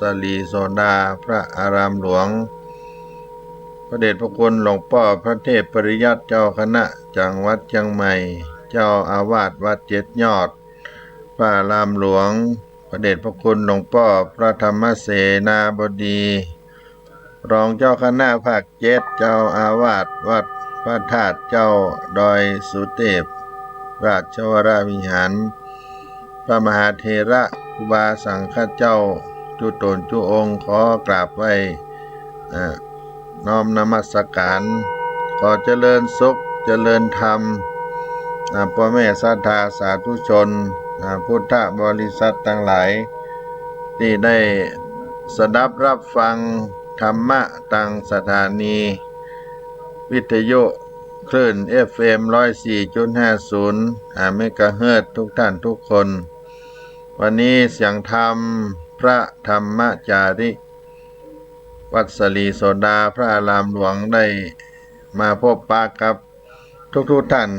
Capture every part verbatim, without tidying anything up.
สลีโสดา พระอารามหลวง พระเดชพระคุณหลวงป้อพระเทพปริยัติ เจ้าคณะจังหวัดเจียงใหม่ เจ้าอาวาสวัดเจ็ดยอด พระอารามหลวง พระเดชพระคุณหลวงป้อพระธรรมเสนาบดี รองเจ้าคณะภาคเจ็ด เจ้าอาวาสวัดพระธาตุเจ้าดอยสุเตพ ราชวรวิหาร พระมหาเถระครูบาสังฆเจ้า จุ๊ต๋นจุ๊องค์ ขอกราบไหว้ อ่า น้อมนมัสการ ขอเจริญสุข เจริญธรรม อ่า ป้อแม่ศรัทธาสาธุชน อ่า พุทธบริษัทตังหลาย ตี้ได้สดับฮับฟังธรรมะตางสถานีวิทยุคลื่น เอฟเอ็ม ร้อยสี่จุดห้าศูนย์ อ่า เมกะเฮิรตซ์ ทุกท่านทุกคน วันนี้เสียงธรรมพระธรรมจาริก วัดสลีโสดา พระอารามหลวง ได้มาพบปะกับทุกๆท่าน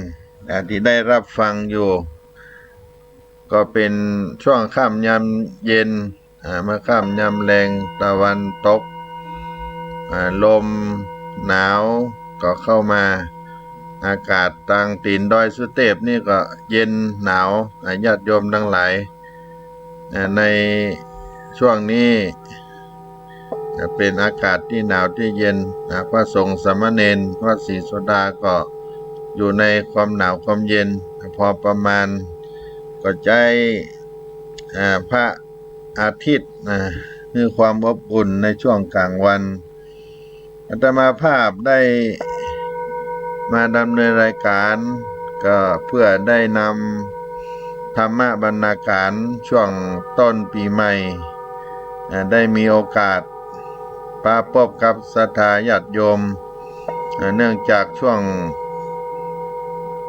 อ่า ตี้ได้ฮับฟังอยู่ ก็เป๋นช่วงค่ำยามเย็น อ่า มาค่ำยามแลง ตะวันตก อ่า ลมหนาวก็เข้ามา อากาศตางตี๋นดอยสุเตพนี่ก็เย็นหนาว อ่า ญาติโยมตังหลาย อ่า ในช่วงนี้ อ่า เป๋นอากาศตี้หนาวตี้เย็น อ่า พระสงฆ์สามเณรวัดสลีโสดาก็อยู่ในความหนาวความเย็น อ่า พอประมาณ ก็ใจ๊ อ่า พระอาทิตย์ อ่า หื้อความอบอุ่นในช่วงกลางวัน อาตมาภาพได้มาดำเนินรายการ ก็เพื่อได้นำธรรมบรรณาการช่วงต้นปี๋ใหม่ อ่า ได้มีโอกาสปะปบกับศรัทธาญาติโยม อ่า เนื่องจากช่วง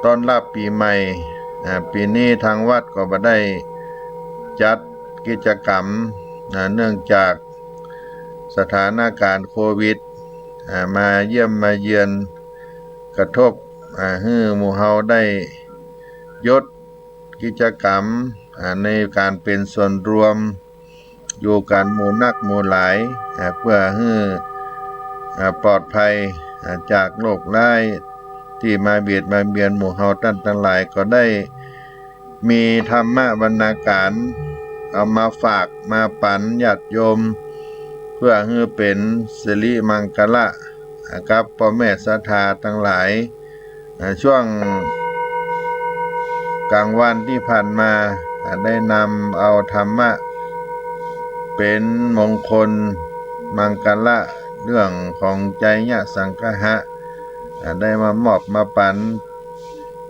ต้อนฮับปี๋ใหม่ อ่า ปี๋นี้ตางวัดก็บ่ได้จัดกิจกรรม อ่า เนื่องจากสถานการณ์โควิด อ่า มาเยี่ยมมาเยือน กระทบ อ่า หื้อหมู่เฮาได้หยุดกิจกรรม อ่า ในก๋านเป๋นส่วนรวม อยู่กั๋นหมู่นักหมู่หลาย อ่า เพื่อหื้อ อ่า ปลอดภัย อ่า จากโรคร้ายตี้มาเบียดมาเบียนหมู่เฮาต้านตังหลาย ก็ได้มีธรรมบรรณาการ เอามาฝากมาปั๋นญาติโยม เพื่อหื้อเป๋นสิริมังคละ อ่า กับป้อแม่ศรัทธาตังหลาย อ่า ช่วงกลางวันตี้ผ่านมา อ่า ได้นำเอาธรรมะเป๋นมงคลมังคละ เรื่องของไชยสังคหะ อ่า ได้มามอบมาปั๋น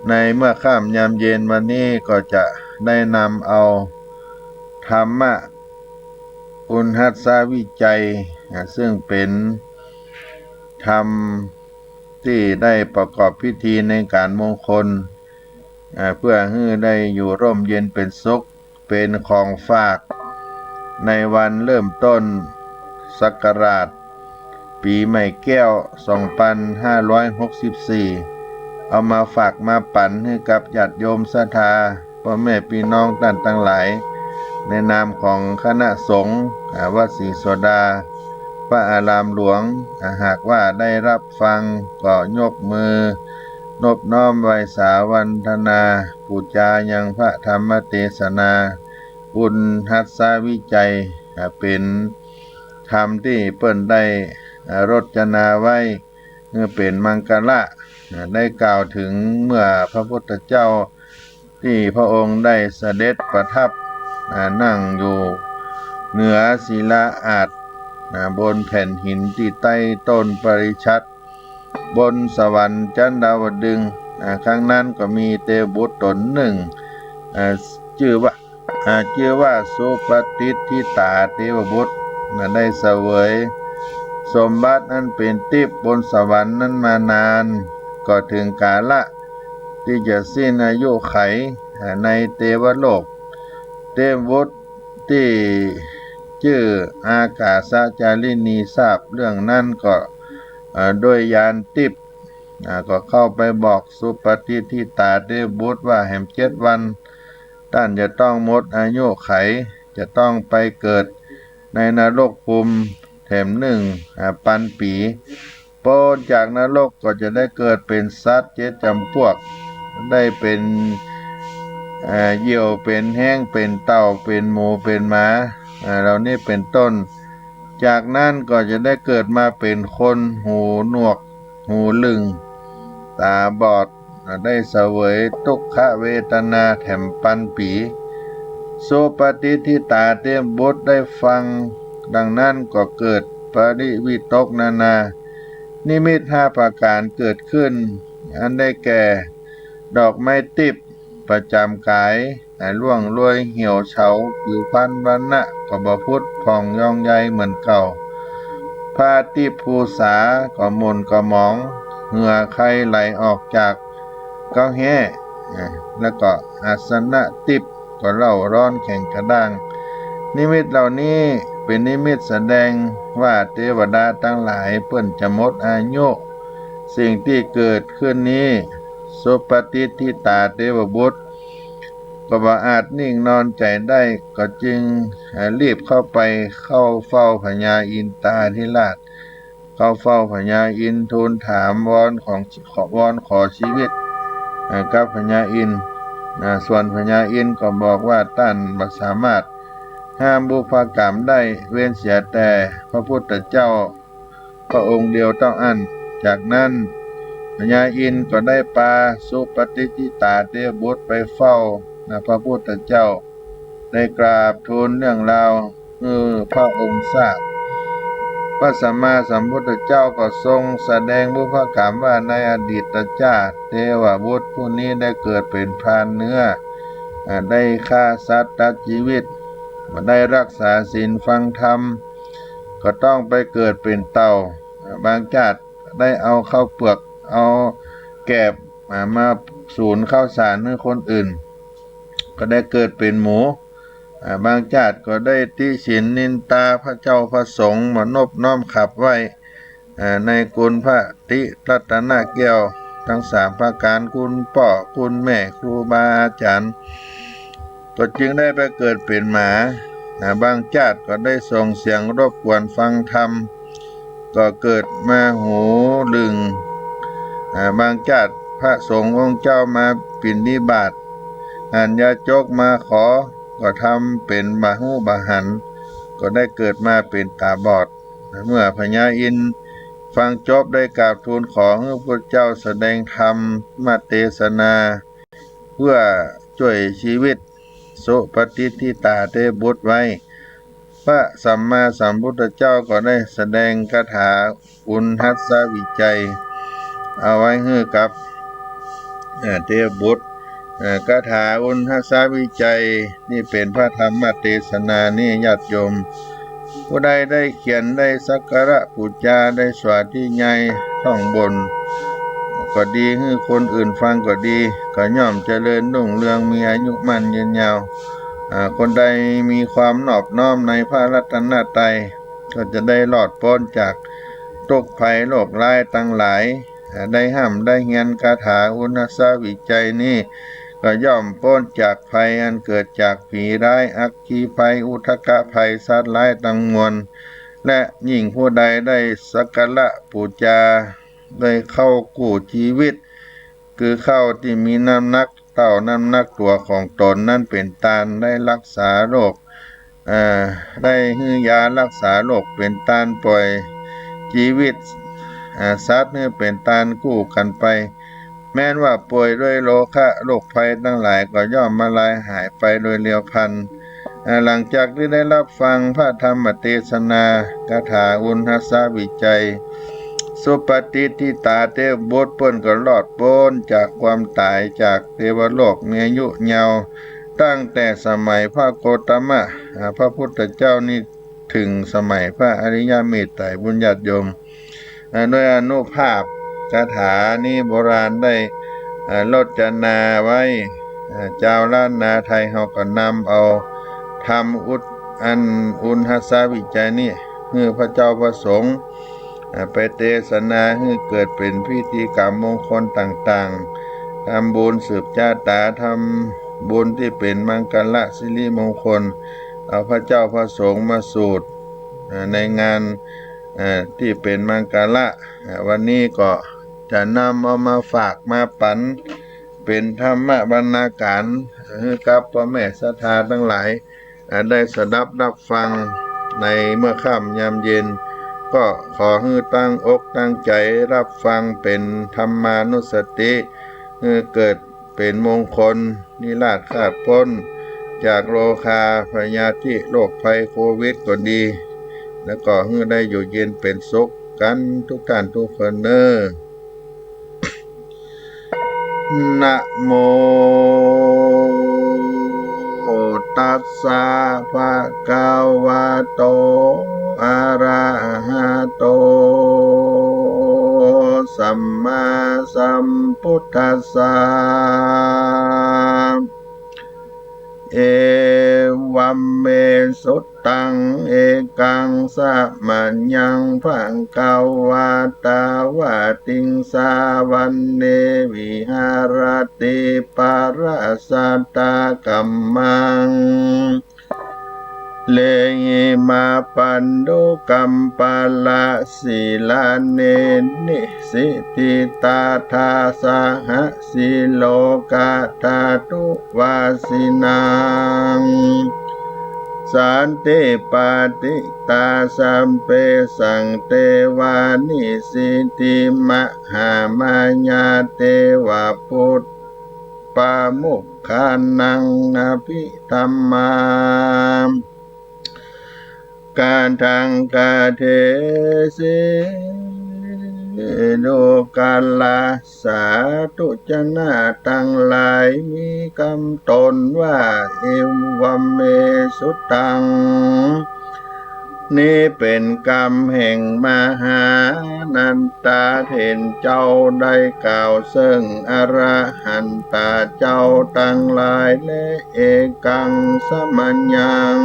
ในเมื่อค่ำยามเย็นวันนี้ก็จะได้นำเอาธรรมะอุณหัสสวิจัย อ่า ซึ่งเป๋นธรรม ตี้ได้ประกอบพิธีในก๋านมงคล อ่า เพื่อหื้อได้อยู่ร่มเย็นเป๋นสุข เป๋นของฝากในวันเริ่มต้นศักราชปี๋ใหม่แก้ว สองปันห้าร้อยหกสิบสี่ เอามาฝากมาปั๋นหื้อกับญาติโยมศรัทธา ป้อแม่ปี้น้องต้านตังหลาย ในนามของคณะสงฆ์ อ่า วัดสลีโสดา พระอารามหลวง อ่า หากว่าได้ฮับฟัง ก็ยกมือนบน้อมไหว้สาวันทนา ปู๋จายังพระธรรมเตสนา อุณหัสสวิจัย อ่า เป๋นธรรมตี้เปิ้นได้ อ่า รจนาไว้ เอ่อ เป๋นมังคละ อ่า ได้กล่าวเถิงเมื่อพระพุทธเจ้า ตี้พระองค์ได้เสด็จประทับ อ่า นั่งอยู่เหนือศิลาอาสน์ อ่า บนแผ่นหินตี้ใต้ต้นปริชัต บนสวรรค์จันดาวดึงส์ อ่า ครั้งนั้นก็มีเทวบุตรต๋นนึ่ง อ่า จื้อว่า อ่า จื้อว่าสุปฏิฏฐิตาเทวบุตร น่ะ ได้เสวยสมบัติอันเป๋นติ๊พย์บนสวรรค์นั้นมานาน ก็เถิงกาละตี้จะสิ้นอายุขัย อ่า ในเทวโลก เทวบุตรตี้จื้ออากาสจาริณีทราบเรื่องนั้นก็ อ่า ด้วยญาณติ๊พย์ อ่า ก็เข้าไปบอกสุปฏิฏฐิตาเทวบุตรว่าแหมเจ็ดวัน ต้านจะต้องหมดอายุขัย จะต้องไปเกิด ในนรกภูมิแถมนึ่ง อ่า ปันปี๋ ป๊นจากนรกก็จะได้เกิดเป๋นสัตว์เจ็ดจ๋ำปวก ได้เป๋น อ่า เหยี่ยว เป๋นแฮง เป๋นเต่า เป๋นหมู เป๋นหมา อ่า เหล่านี้เป๋นต้น จากนั้นก็จะได้เกิดมาเป๋นคน หูหนวก หูลึ่ง ต๋าบอด ได้เสวยตุ๊กขเวทนาแถมปันปี๋ สุปฏิฏฐิตาเทพบุตรได้ฟังดังนั้นก็เกิดปริวิตกนานา นิมิตห้าประก๋านเกิดขึ้น อันได้แก่ ดอกไม้ติ๊บประจ๋ำก๋าย อ่า ร่วงโรยเหี่ยวเฉา ผิวพรรณวรรณะก็บ่ผุดผ่องยองใยเหมือนเก่า ผ้าติ๊บภูษาก็หม่นกระหมอง เหงื่อใครไหลออกจากเก๊าแฮ้ อ่า แล้วก็อาสนะติ๊บก็เล่าร้อนแข็งกระด้าง นิมิตเหล่านี้เป๋นนิมิตแสดงว่าเตวดาตังหลายเปิ้นจะหมดอายุ สิ่งตี้เกิดขึ้นนี้ สุปฏิฏฐิตาเทพบุตร ก็บ่อาจนิ่งนอนใจ๋ได้ ก็จึง เอ่อ รีบเข้าไปเข้าเฝ้าพญาอินทาธิราช เข้าเฝ้าพญาอินทร์ทูลถามวอนของ ขอ วอนขอจีวิต เอ่อ กับพญาอินทร์ อ่า ส่วนพญาอินทร์ก็บอกว่าต้านบ่สามารถห้ามบุพกรรมได้ เว้นเสียแต่พระพุทธเจ้า พระองค์เดียวเต้าอั้น จากนั้นพญาอินทร์ก็ได้ปาสุปฏิฏฐิตาเทพบุตรไปเฝ้า นะ พระพุทธเจ้า ได้กราบทูลเรื่องราวหื้อพระองค์ทราบ พระสัมมาสัมพุทธเจ้าก็ทรงแสดงบุพกรรมว่าในอดีตชาติเทพบุตรผู้นี้ได้เกิดเป๋นพรานเนื้อ อ่า ได้ฆ่าสัตว์ตัดจีวิต ได้รักษาศีลฟังธรรม ก็ต้องไปเกิดเป๋นเต่า อ่า บางชาติได้เอาข้าวเปลือก เอาแกบ อ่า มาสูนข้าวสารหื้อคนอื่น ก็ได้เกิดเป๋นหมู อ่า บางชาติก็ได้ติฉินนินตาพระเจ้าพระสงฆ์ บ่นบน้อมขับไหว้ อ่า ในคุณพระติรัตนแก้วตังสามประก๋าน คุณป้อ คุณแม่ ครูบาอาจ๋ารย์ ก็จึงได้ไปเกิดเป๋นหมา อ่า บางชาติก็ได้ส่งเสียงรบกวนฟังธรรม ก็เกิดมาหูลึ่ง อ่า บางชาติพระสงฆ์องค์เจ้ามาบิณฑบาต หันยาจกมาขอ ก็ทำเป๋นบ่ฮู้บ่หัน ก็ได้เกิดมาเป๋นต๋าบอด เมื่อพญาอินทร์ฟังจบได้กราบทูลขอหื้อพระพุทธเจ้าแสดงธรรมเตสนา เพื่อจ้วยจีวิตสุปฏิฏฐิตาเทพบุตรไว้ พระสัมมาสัมพุทธเจ้าก็ได้แสดงคาถาอุณหัสสวิจัย เอาไว้หื้อกับ เอ่อ เทพบุตร เอ่อ คาถาอุณหัสสวิจัยนี่เป๋นพระธรรมเตสนานี้ ญาติโยมผู้ใดได้เขียน ได้สักการะปู๋จา ได้สาธยายท่องบนก็ดี หื้อคนอื่นฟังก็ดี ก็ย่อมเจริญรุ่งเรือง มีอายุมั่นยืนยาว อ่า คนใดมีความนอบน้อมในพระรัตนตรัย ก็จะได้รอดป๊นจากทุกข์ภัยโรคร้ายตังหลาย อ่า ได้ฮ่ำได้เฮียนคาถาอุณหัสสวิจัยนี้ ก็ย่อมป๊นจากภัยอันเกิดจากผีร้าย อัคคีภัย อุทกภัย สัตว์ร้ายตังมวล และยิ่งผู้ใดได้สักการะปู๋จา ได้ข้าวกู้จีวิต คือข้าวตี้มีน้ำหนักเต้าน้ำหนักตั๋วของต๋นนั้นเป๋นต้าน ได้รักษาโรค เอ่อ ได้หื้อยารักษาโรคเป๋นต้าน ป่อยจีวิต เอ่อ สัตว์หื้อเป๋นต้านกู้กั๋นไป แม้นว่าป่วยด้วยโรคะโรคภัยตังหลายก็ย่อมมาลายหายไปโดยเร็วพลัน อ่า หลังจากตี้ได้รับฟังพระธรรมเตสนา คาถาอุณหัสสวิจัย สุปฏิฏฐิตาเทพบุตรเปิ้นก็รอดป๊นจากความต๋าย จากเทวโลก มีอายุยาว ตั้งแต่สมัยพระโคตมะ อ่า พระพุทธเจ้านี้ เถิงสมัยพระอริยเมตไตรยบุญญาติโยม เอ่อ โดยอานุภาพคาถานี้โบราณได้ เอ่อ รจนาไว้ เอ่อ จาวล้านนาไทยเฮาก็นำเอาธรรมอุด อันอุณหัสสวิจัยนี้ หื้อพระเจ้าพระสงฆ์ เอ่อ ไปเตสนาหื้อเกิดเป๋นพิธีกรรมมงคลต่างๆ ทำบุญสืบชาต๋า ทำบุญตี้เป๋นมังคละสิริมงคล เอาพระเจ้าพระสงฆ์มาสูตร เอ่อ ในงาน เอ่อ ตี้เป๋นมังคละ เอ่อ วันนี้ก็จะนำเอามาฝากมาปั๋น เป๋นธรรมบรรณาการหื้อกับป้อแม่ศรัทธาตังหลาย อ่า ได้สดับฮับฟังในเมื่อค่ำยามเย็น ก็ขอหื้อตั้งอกตั้งใจ๋ฮับฟังเป๋นธรรมานุสติ หื้อเกิดเป๋นมงคล นิราศคาดป๊นจากโรคาพยาธิโรคภัยโควิดก็ดี แล้วก็หื้อได้อยู่เย็นเป๋นสุขกั๋นทุกท่านทุกคนเน่อ นะโม ตัสสะ ภะคะวะโต อะระหะโต สัมมาสัมพุทธัสสะ เอวัมเม สุตตัง เอกัง สะมะยัง ภะคะวา ตาวะติงสา วัณเณ วิหะระติ ปะระสะตะ กัมมัง เลหิมา ปัณฑุกัมปะละ สีลาเน นิสสิติตา ทาสะหะ สีโลกะทาตุ วาสินัง สันติปาติตา สัพเพสัง เตวา นิสสิติมหามายา เตวะปุปปะมุคคานัง อะภิธรรมา กะทัง กะเทสิ ดูกะละ สาธุชนตังหลาย มีกำต้นว่า เอวัมเม สุตตัง นี้เป๋นกำแห่งมหานันทะเถรเจ้า ได้กล่าวเซิ่งอรหันตะเจ้าตังหลาย และ เอกัง สะมะยัง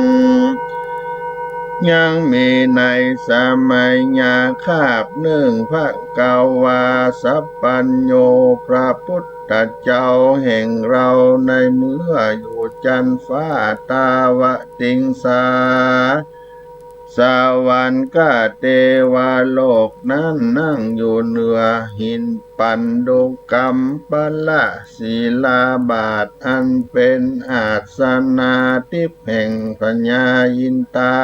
ยังมีในสะมะยะคาบนึ่ง ภะคะวา สัพพัญญู พระพุทธเจ้าแห่งเฮา ในเมื่ออยู่จั๊นฟ้า ตาวะติงสา สวรรคเทวโลกนั้น นั่งอยู่เหนือหินปัณฑุกัมปะละ ศิลาบาท อันเป๋นอาสนะทิพย์แห่งพญาอินทา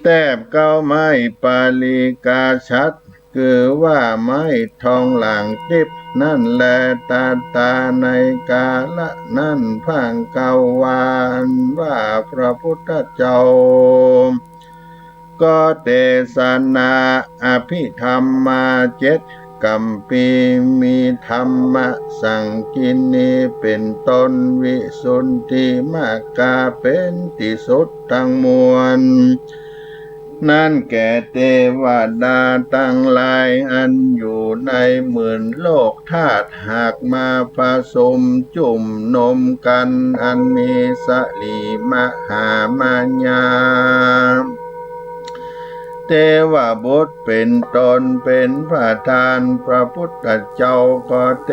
แทบเก๊าไม้ปริกาชัด คือว่าไม้ทองหลางทิพย์นั้นแล ตะถา ในกาละนั้น ภะคะวา อันว่าพระพุทธเจ้า ก็เตสนาอภิธรรมาเจ็ดกัมภีร์ มีธรรมสังคีณีเป๋นต้น วิสุทธิมรรคา เป๋นตี้สุดตังมวล นั้นแก่เตวดาตังหลาย อันอยู่ในหมื่นโลกธาตุ หากมาผสมจุ่มนมกั๋น อันมีสะหลีมหามายา เทวบุตรเป๋นต้นเป๋นประธาน พระพุทธเจ้าก็เต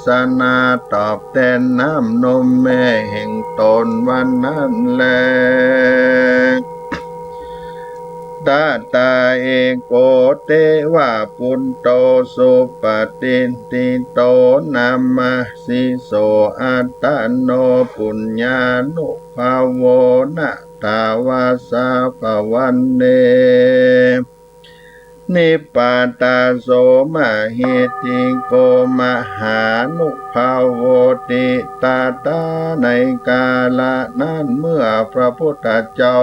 สนาตอบแตนน้ำนมแม่แห่งต๋นว่านั้นแล ตะถา เอโก เทวปุตโต สุปะติฏฐิโต นามะสิโส อัตตะโน ปุญญานุภาโว นะ ทาวัสสะ ภะวันเณ นิปาตาโส มะหิทธิโก มหานุภาโวติ ตะถา ในกาละนั้น เมื่อพระพุทธเจ้า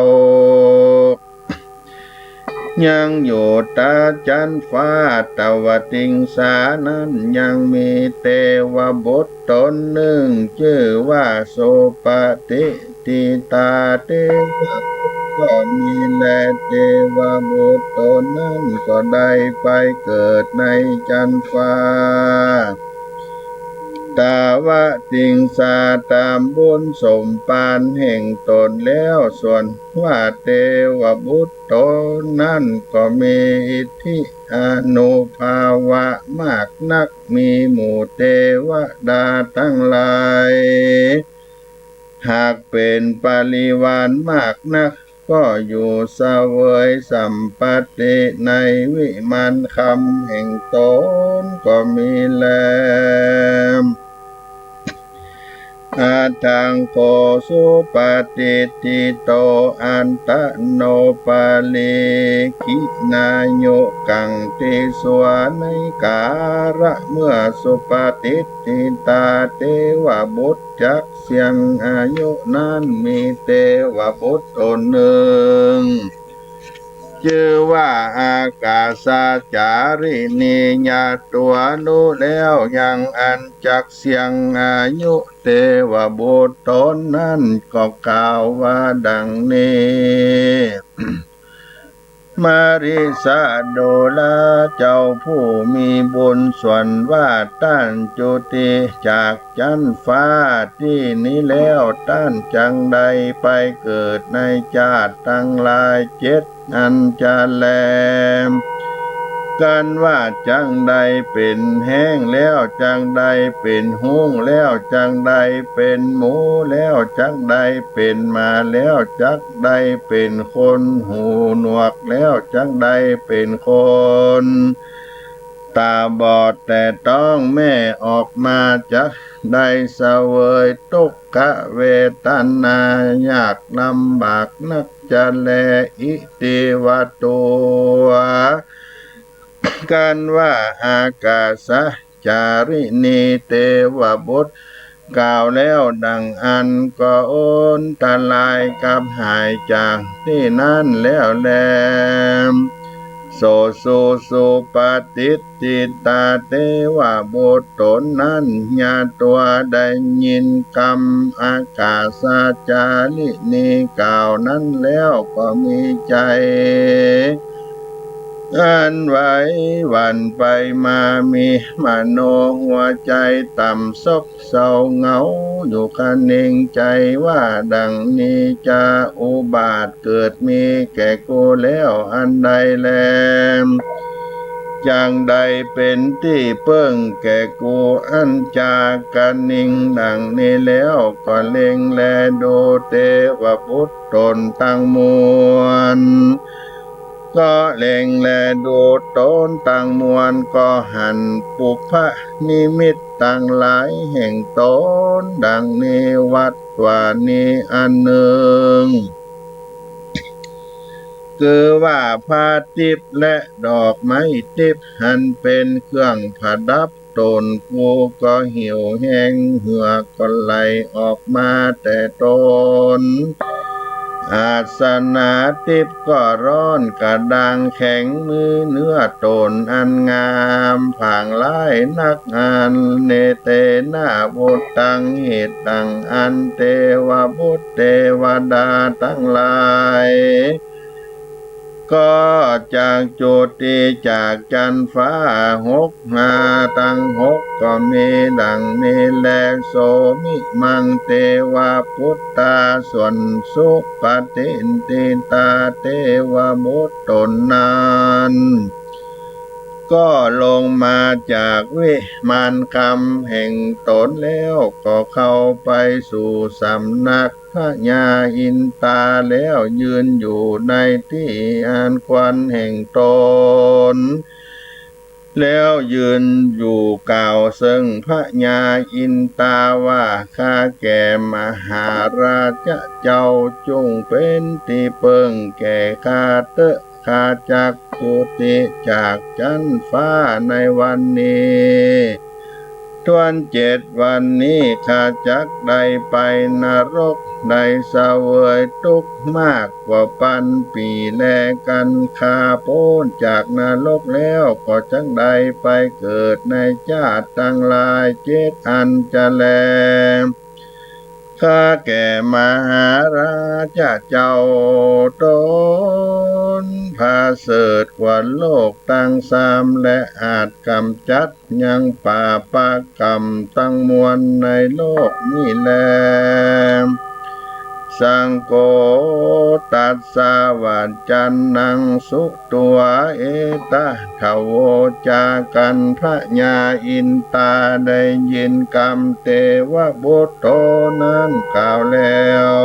ยังอยู่ต๋าจั๊นฟ้า ตาวะติงสานั้น ยังมีเตวบุตรต๋นนึ่ง จื้อว่า สุปะติฏฐิตา เตวบุตรก็มีแล เตวบุตรต๋นนั้นก็ได้ไปเกิดในจั๊นฟ้า ตาวะติงสา ต๋ามบุญสมภารแห่งต๋นแล้ว ส่วนว่าเตวบุตรต๋นนั้นก็มีอิทธิอานุภาเวะมากนัก มีหมู่เตวดาตังหลาย หากเป๋นปริวารมากนัก โก ก็อยู่เสวยสัมปัตติในวิมานคำแห่งต๋นก็มีแล อะทัง โข สุปะติฏฐิโต อัตตะโนปะริกขิณายุกัง ติสวา ในกาละเมื่อสุปะติฏฐิตา เตวบุตรจักเสี้ยงอายุนั้น มีเตวบุตรต๋นนึ่ง จื้อว่าอากาสจาริณี ญาตั๋วฮู้แล้วยังอันจักเสี้ยงอายุเตวบุตรต๋นนั้น ก็กล่าวว่าดังนี้ มะริสะโดละ เจ้าผู้มีบุญส่วนว่า ต้านจุติจากจั๊นฟ้าตี้นี้แล้ว ต้านจักได้ไปเกิดในจาติตังหลายเจ็ดอันจะแล กันว่าจักได้เป๋นแฮงแล้ว จักได้เป๋นฮุ่งแล้ว จักได้เป๋นหมูแล้ว จักได้เป๋นหมาแล้ว จักได้เป๋นคนหูหนวกแล้ว จักได้เป๋นคนต๋าบอดแต่ต๊องแม่ออกมา จักได้เสวยตุ๊กขเวทนายากลำบากนักจะแล อิติวะ ตั๋ว กันว่าอากาสจาริณีเตวบุตร กล่าวแล้วดังอั้น ก็อนตรายกลับหายจากตี้นั้นแล้วแล โส สุ สุปะติฏฐิตา เตวบุตรต๋นนั้น ญาตั๋วได้ยินกำอากาสจาริณีกล่าวนั้นแล้ว ก็มีใจ๋อันไหวหวั่นไปมา มีมโนหัวใจ๋ต่ำซบเศร้าเหงาอยู่ คะเนงใจ๋ว่าดังนี้ จะอุบัติเกิดมีแก่กูแล้วอันใดแล จักได้เป๋นตี้เปิ้งแก่กู อันจะคะเนงดังนี้แล้ว ก็เล็งแลดูเตวบุตรต๋นตังมวล ก็เล็งแลดูต๋นตังมวล ก็หันปุพพนิมิตตังหลายแห่งต๋นดังนี้ วัตถ์ว่านี้อันนึ่ง คือว่าผ้าติ๊บและดอกไม้ติ๊บ อันเป๋นเครื่องประดับต๋นกู ก็หิวแฮง เหงื่อก็ไหลออกมาแต่ต๋น อาสนะติ๊บก็ร้อนกระด้างแข็ง มือเนื้อต๋นอันงามผางหลายนัก อันเนเตนะ วุตัง เหตุดังอั้น เตวบุตรเตวดาตังหลาย ก็จักจุติจากจั๊นฟ้าหก มาตังหก ก็มีดังนี้แล โส มิมัง เตวปุตตา ส่วนสุปะติฏฐิตา เตวบุตรต๋นนั้น ก็ลงมาจากวิมานคำแห่งต๋นแล้ว ก็เข้าไปสู่สำนักพญาอินตาแล้ว ยืนอยู่ในตี้อันควรแห่งต๋น แล้วยืนอยู่กล่าวเซิงพญาอินตาว่า ข้าแก่มหาราชเจ้า จุ่งเป๋นตี้เปิ้งแก่ข้าเต๊อะ ข้าจักจุติจากจั๊นฟ้าในวันนี้ ถ้วนเจ็ดวันนี้ ข้าจักได้ไปนรก ได้เสวยตุ๊กข์มากกว่าปันปี๋แล กันข้าป๊นจากนรกแล้ว ก็จักได้ไปเกิดในจาติตังหลายเจ็ดอันจะแล ข้าแก่มหาราชเจ้า ต๋นประเสริฐกว่าโลกตังสาม และอาจก๋ำจัดยังปาปะก๋รรมตังมวลในโลกนี้แล สังโฆ ตัสสะ วัจจะนัง สุ ตวา เอตะถะโว จากันพญาอินตาได้ยินกำเตวบุตรโตนั้นกล่าวแล้ว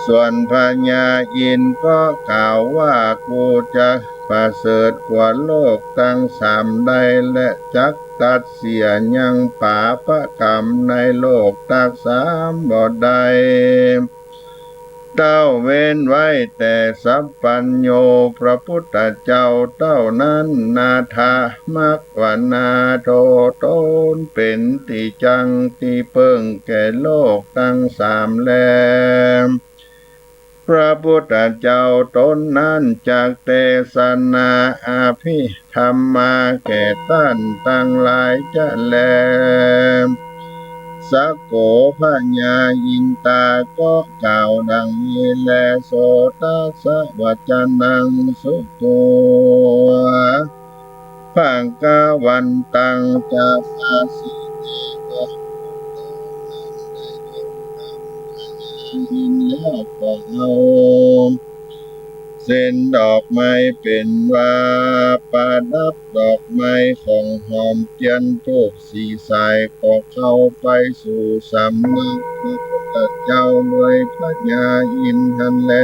ส่วนพญาอินทร์ก็กล่าวว่า กูจะประเสริฐกว่าโลกตังสามใด และจักตัดเสี้ยยังปาปะกรรมในโลกตังสามบ่ได้ เต้าเว้นไว้แต่สัพพัญญูพระพุทธเจ้าเต้านั้น นาถะ มัคควนาโถ ตนเป๋นตี้จั้งตี้เปิ้งแก่โลกตังสามแล พระพุทธเจ้าตนนั้นจักเตสนาอภิธรรมาแก่ต้านตังหลายจะแล สะโก พญาอินตาก็กล่าวดังนี้แล โสตัสสะวจนังสุตัว ภะคะวันตัง จะมาสีเตวะ ได้ยินกำพญาอินแล้วก็เอาเส้นดอกไม้เป๋นว่าประดับดอกไม้ของหอมเตียนธูป สีสายก็เข้าไปสู่สำนักพระพุทธเจ้าโดยพญาอินทร์หั้นแล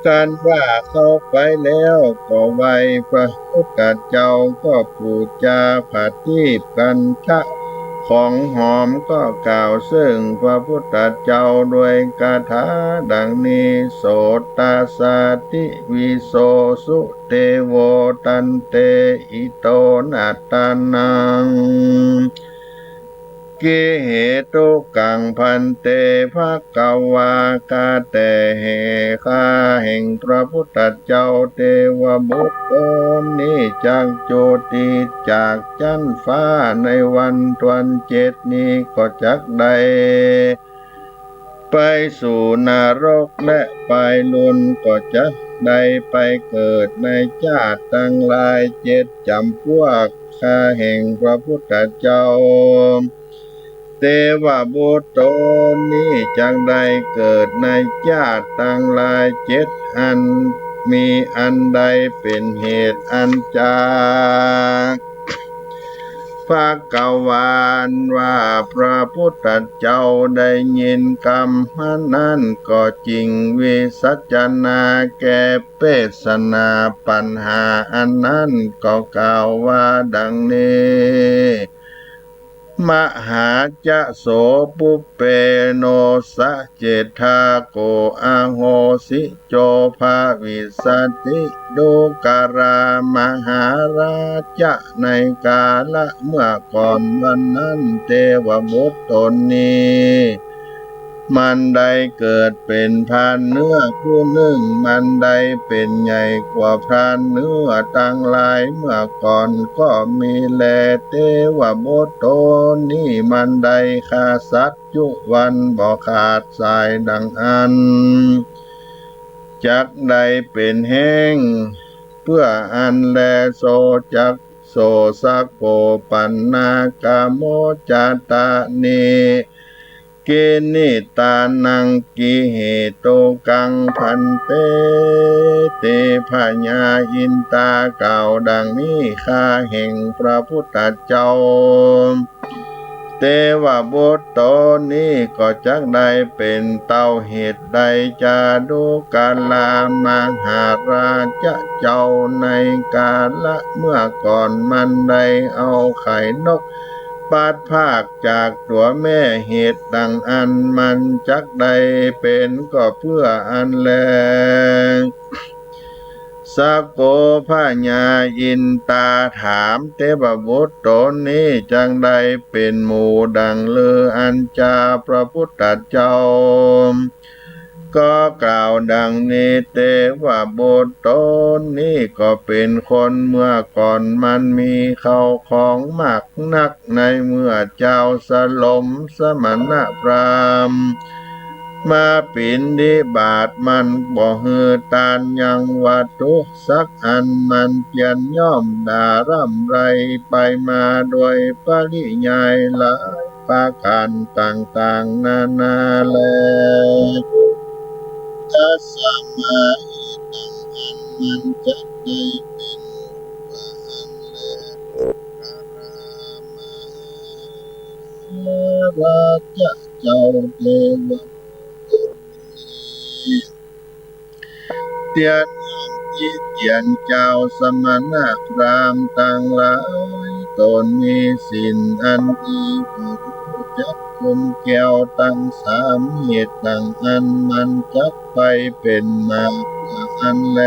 กันว่าเข้าไปแล้วก็ไหว้พระพุทธเจ้า ก็ปู๋จาประทีปกัณฑะของหอม ก็กล่าวเซิ่งพระพุทธเจ้าโดยคาถาดังนี้ โสตัสสะติวิโสสุ เตโว ตันเต อิโต นะตานัง กิเหตุกัง ภันเต ภะคะวา ข้าแต่แห่ ข้าแห่งพระพุทธเจ้า เตวบุตรตนนี้จักจุติจากจั๊นฟ้าในวันทวนเจ็ดนี้ก็จักได้ ไปสู่นรก และไปลุนก็จักได้ไปเกิดในจ๊าติตังหลายเจ็ดจ๋ำปวก ข้าแห่งพระพุทธเจ้า เตวบุตรตนนี้จักได้เกิดในจ๊าติตังหลายเจ็ดอัน มีอันใดเป๋นเหตุอันจัก ภะคะวันว่าพระพุทธเจ้าได้ยินกำนั้นก็จึ่งวิสัชนาแก้เปสนาปัญหาอันนั้นก็กล่าวว่าดังนี้ มหาจะโส ปุพเพ โนสะเจฏฐาโข อโหสิ โจ ภวิสสติ ดูกรา มหาราจะ ในกาละเมื่อก่อนวันนั้น เตวบุตรตนนี้ มันได้เกิดเป๋นพรานเนื้อผู้นึ่ง มันได้เป๋นใหญ่กว่าพรานเนื้อตังหลายเมื่อก่อนก็มีแล เตวบุตรตนนี้มันได้ฆ่าสัตว์จุวันบ่ขาดสายดังอั้น จักได้เป๋นแฮงเปื้ออั้นแล โสจัก โสสะโข ปัณณาคาโม จาตานิ กิณฑิตานัง กิเหตุกัง ภันเต เต พญาอินตากล่าวดังนี้ ข้าแห่งพระพุทธเจ้า เตวบุตรตนนี้ก็จักได้เป๋นเต้าเหตุใด จาตุกรา มหาราจะเจ้า ในกาละเมื่อก่อนมันได้เอาไข่นก ปราศพรากจากตั๋วแม่ เหตุดังอั้นมันจักได้เป๋นก็เปื้ออั้นแล สะโข พญาอินตาถาม เตวบุตรตนนี้จักได้เป๋นหมู่ดังลืออันจา พระพุทธเจ้า ก็กล่าวดังนี้ เตวบุตรตนนี้ก็เป๋นคนเมื่อก่อนมันมีเข้าของมากนัก ในเมื่อเจ้าสลมสมณพราหมณ์มาปิณฑิบาต มันบ่หื้อตานยังวัตถุสักอัน มันเตียนย่อมด่าร่ำไรไปมาโดยปริยายหลาย ประก๋านต่างๆ นานาแล ตัสสะ มา อิตัง อันมันจักได้เป๋น อันแล ราจะ เจ้าเตวะ เตียนน้อมติเตียนเจ้าสมณพราหมณ์ตังหลาย ต๋นมีศีลอันดี บ่ฮู้จักคุณแก้วตังสาม เหตุดั่งอั้นมันจักไปเป๋นมาเปื้ออั้นแล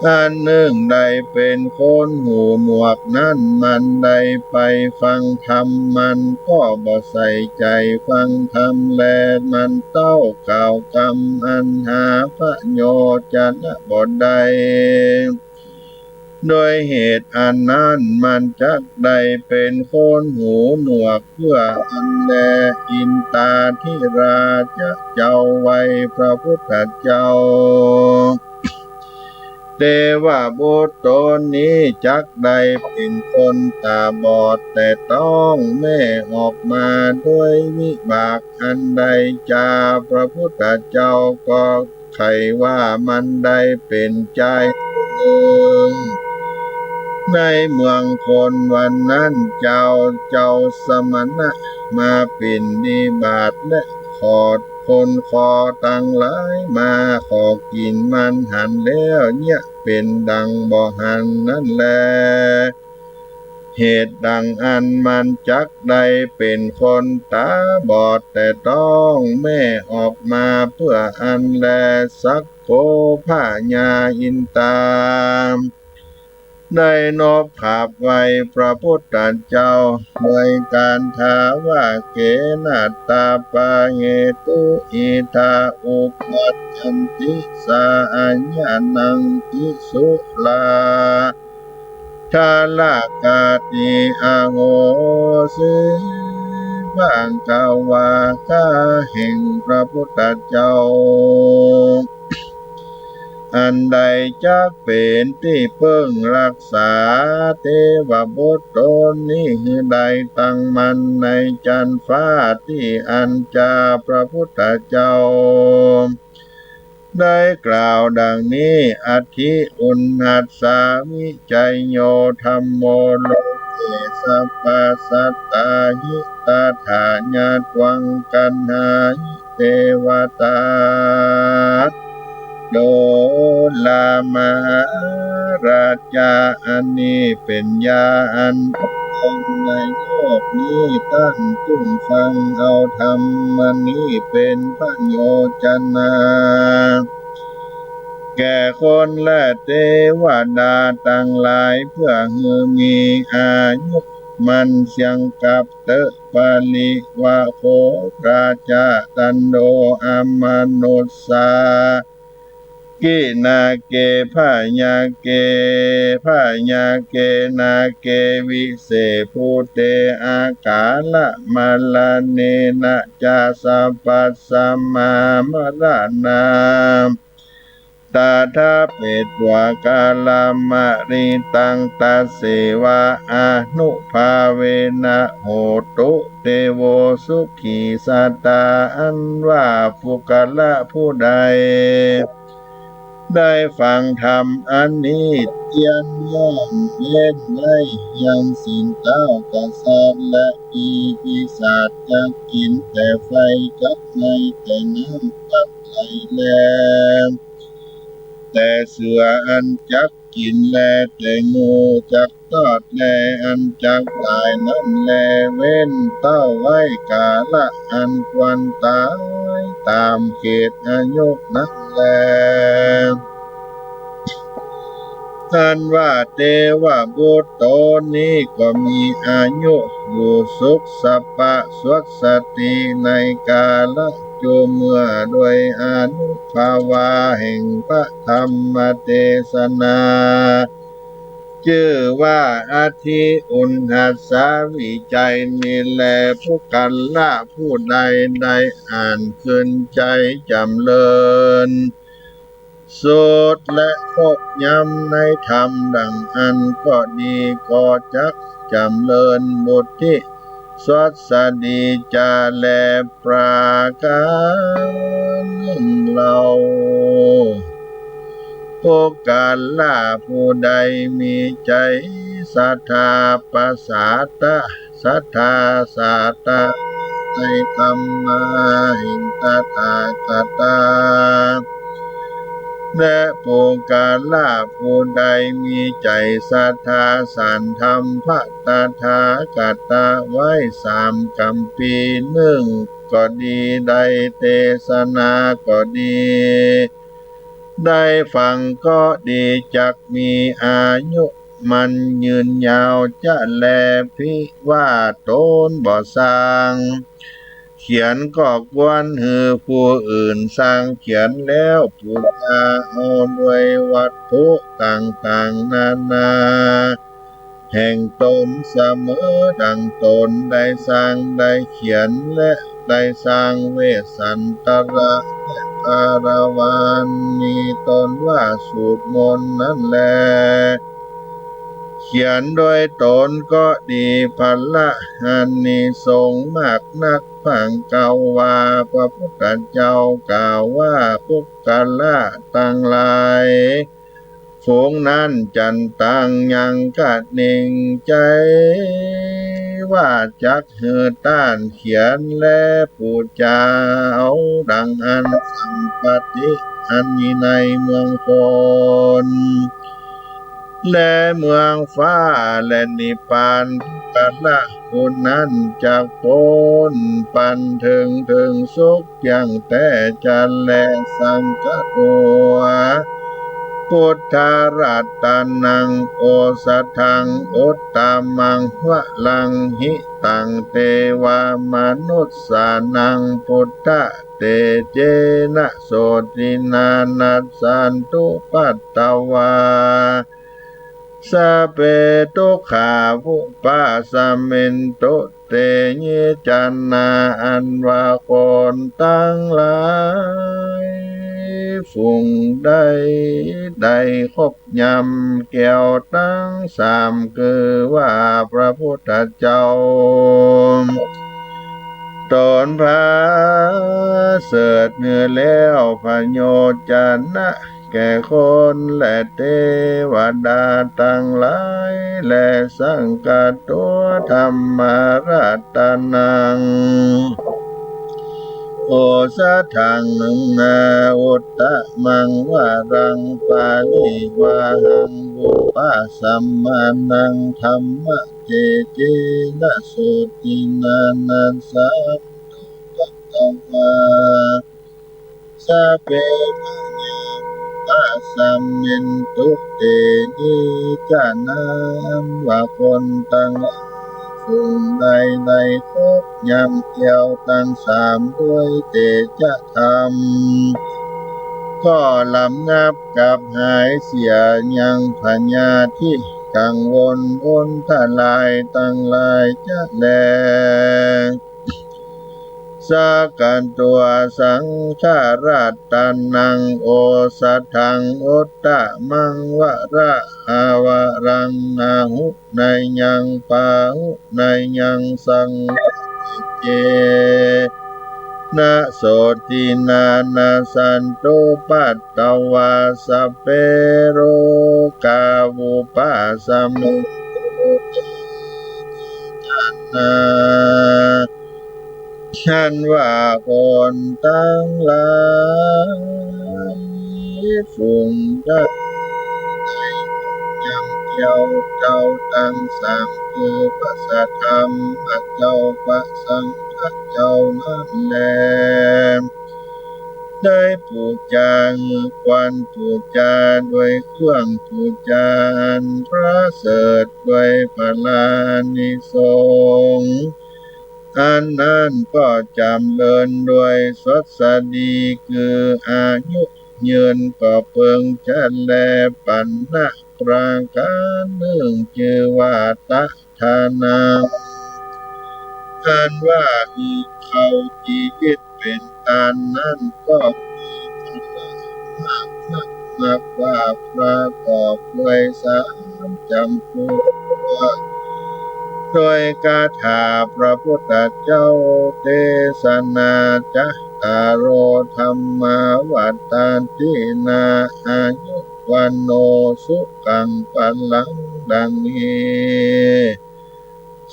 อันนึ่งได้เป๋นคนหูหนวกนั้น มันได้ไปฟังธรรม มันก็บ่ใส่ใจ๋ฟังธรรมแล มันเต้ากล่าวกำอันหาประโยชน์จะบ่ได้ โดยเหตุอันนั้นมันจักได้เป๋นคนหูหนวกเปื้ออั้นแล อินตาธิราชเจ้า ไหว้พระพุทธเจ้า เตวบุตรต๋นนี้จักได้เป๋นคนต๋าบอด แต่ต้องแม่ออกมาด้วยวิบากอันใดจา พระพุทธเจ้าก็ใค่ว่ามันได้เป๋นจายผู้นึ่ง ในเมืองคนวันนั้นเจ้า เจ้าสมณะมาปิณฑิบาต และขอคนขอตังหลายมาขอกิ๋นมันหันแล้ว เยียะเป๋นดังบ่หันนั้นแล เหตุดั่งอั้นมันจักได้เป๋นคนต๋าบอด แต่ต้องแม่ออกมาเปื้ออั้นแล สักโกพญาอินตา ได้นบขับไหว้พระพุทธเจ้า โดยก๋านถามว่า เกนะตาปะเหตุ อิทาอุปัชฌันติ สาอะยะนังติสุรา ทะละกาติ อโหสิ ภะคะวา ข้าแห่งพระพุทธเจ้า อันใดจักเป๋นตี้เปิ้งฮักษา เตวบุตรต๋นนี้หื้อได้ตั้งมั่นในจั๊นฟ้า ตี้อันจาพระพุทธเจ้า ได้กล่าวดังนี้ อทธิ อุณหัสสา วิจัยโย ธัมโม โลเก สัพพะสัตตา หิตะถะ ญาตวัง กัณหา หิ เตวะตา โดรา มหาราชา อันนี้เป๋นยาอัน ในโลกนี้ต้านจุ่งฟังเอาธรรมอันนี้เป๋นประโยชน์จะนา แก่คนและเตวดาตังหลาย เปื้อหื้อมีอายุหมั้นเสียงกับเต๊อะ ปะริวะโข ราชะ ตันโด อมนุสสา กิณาเก พะยาเก พะยาเก นาเก วิเส ภูเต อากาละมะระเณนะ จะ สัพพัสสะ มหามะระนา ตถา เปตวะ กาละมะริตัง ตัสเสวะ อานุภาเวนะ โหตุ เตโว สุขี สะตา อันว่าปุคคละผู้ใด ได้ฟังธรรมอันนี้ เตียนย่อมเว้นไว้ยังศีลเต๊ากษัตริย์ และปีปีศาจจักกิ๋นแต่ไฟ จักไหม้แต่น้ำจักไหลแล แต่เสืออันจักกิ๋นแล แต่งูจักตอดแล อันจักต๋ายนั้นแล เว้นเต้าไว้กาละอันควรต๋าย ต๋ามเขตอายุนั้นแล อันว่าเตวบุตรต๋นนี้ก็มีอายุอยู่สุข สัพพะสวัสสะติ ในกาละจุ่มเมื่อ โดยอานุภาวาแห่งพระธรรมเตสนา จื้อว่าอทธิ อุณหัสสา วิจัยนี้แล ปุคคละผู้ใดได้อ่านคืนใจ๋จ๋ำเริญ สุดและครบย้ำในธรรมดั่งอั้นก็ดี ก็จักจ๋ำเริญบุญตี้สวัสดีจาแลประก๋านนึ่งเล่า ปุคคละผู้ใดมีใจ๋ศรัทธา ปะสาทะ ศรัทธา สาทะ ธรรมา แห่งตถาคตา และปุคคละผู้ใดมีใจ๋ศรัทธาสันธรรมพระตถาคตาไว้สามกำปี นึ่งก็ดี ได้เตสนาก็ดี ได้ฟังก็ดี จักมีอายุมั่นยืนยาว จะแลภิว่าต๋นบ่สร้าง เขียนก็ควรหื้อผู้อื่นสร้างเขียนแล้วปู๋จาเอาโดยวัตถุต่างๆ นานา แห่งต๋นเสมอดั่งต๋นได้สร้างได้เขียน และได้สร้างเวสสันตระ และปาราวานมีต๋นว่าสูตรมนต์นั้นแล เขียนโดยต๋นก็ดี ผละอานิสงส์มากนัก พระกังวา พระพุทธเจ้ากล่าวว่า ปุคคละตังหลาย ฝูงนั้นจั่นตัง ยังกะนิ่งใจ๋ว่าจักหื้อต้านเขียนและปู๋จาเอาดั่งอั้น สัมปติอันมีในเมืองคน และเมืองฟ้า และนิพพาน ปุคคละผู้นั้นจักป๊นปันเถิง เถิงสุขเพียงแต๊จะแล สังคาตั๋ว พุทธรัตนัง โอสถัง อุตตมัง วรัง หิตัง เตวามนุสสานัง พุทธะ เตจะนะ โสตินา นัสสันตุ ปัตตวา สัพเพ ทุกขา วุปาสมินตุ เต ยิจานา อันว่าคนตังหลาย ฝูงใด ได้ครบยำแก้วตังสาม คือว่าพระพุทธเจ้า ต๋นประเสริฐหื้อแล้ว พโยจนะ แก่คนและเตวดาตังหลาย และสังคาตั๋ว ธัมมารัตนัง โอสถัง อุตตมัง วรัง ปริวาหัง วุปาสมานัง ธัมมะ เตจะนะ โสตินา นัสสันตุ ปัตตวา สัพเพ มยา วุปาสมินตุ เต ยิจานา อันว่าคนตังหลาย ฝูงใด ได้ครบยำแก้วตังสาม ด้วยเตจะธรรม ก็ระงับกับหายเสียยังพยาธิกังวลอนตรายตังหลายจะแล สังคาตั๋ว สังฆรัตนัง โอสถัง อุตตมัง วระ อวรัง อาหุเนยัง ปาหุเนยัง สังฆะ เตจะนะ โสตินา นัสสันตุ ปัตตวา สัพเพ โรกา วุปาสมินตุ เตจะนะ อันว่าคนตังหลาย ฝูงใด ได้ยำแก้วเจ้าตังสาม คือพระสัทธรรมเจ้า พระสังฆเจ้านั้นแล ได้ปู๋จา หื้อควรปู๋จา ด้วยเครื่องปู๋จาอันประเสริฐ ด้วยผลานิสงส์ อันนั้นก็จ๋ำเริญด้วยสวัสดี คืออายุยืน ก็เปิงจะแล ปัณณะ ประก๋านนึ่ง จื้อว่า ตะ ทานัง อันว่าหื้อเข้าจีวิตเป๋นตานนั้น ก็มีผละมากนัก นับว่าประกอบด้วยสามจ๋ำพวก โดยคาถาพระพุทธเจ้าเตสนา จัตตาโร ธัมมา วัฑฒันติ นา อายุ วัณโณ สุขัง พลัง ดังนี้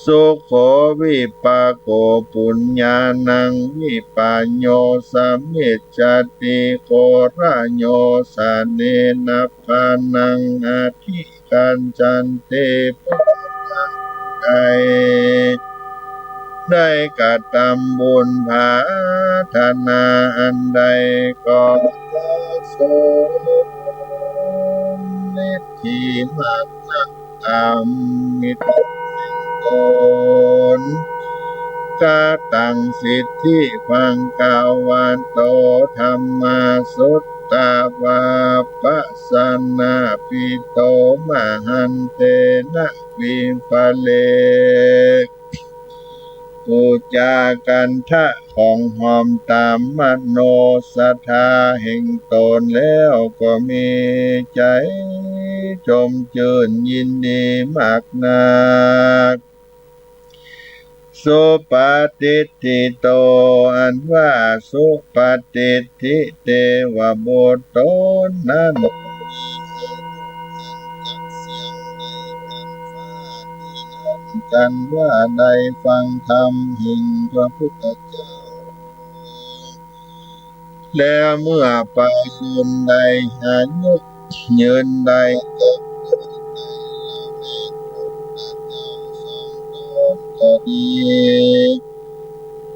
สุโข วิปากโข ปุญญานัง วิปะโย สมิจจติ โขระโย สะเนนะ ปานัง อธิกา จันติ ผู้ใดได้กระทำบุญปรารถนาอันใด ก็จะสมฤทธิมรรค ธรรมมิตรแห่งตน กตัง สิทธิภะคะวะโต ธัมมาสุตตะวา ปัสสะนะ ปิโต มหันเตนะ วิปะเร ปู๋จาคันธะ ของหอมต๋ามมโนศรัทธาแห่งตนแล้ว ก็มีใจ๋ชมจื้นยินดีมากนัก สุปะติฏฐิโต อันว่าสุปะติฏฐิเตวบุตรตนนั้น จักเสียงในแผ่นฟ้า ตี้อั้นจันว่าได้ฟังธรรมแห่งพระพุทธเจ้า แล้วเมื่อไปยืนได้อายุยืนได้ จักได้ละแวกพระพุทธเจ้าสองต๋นก็ดี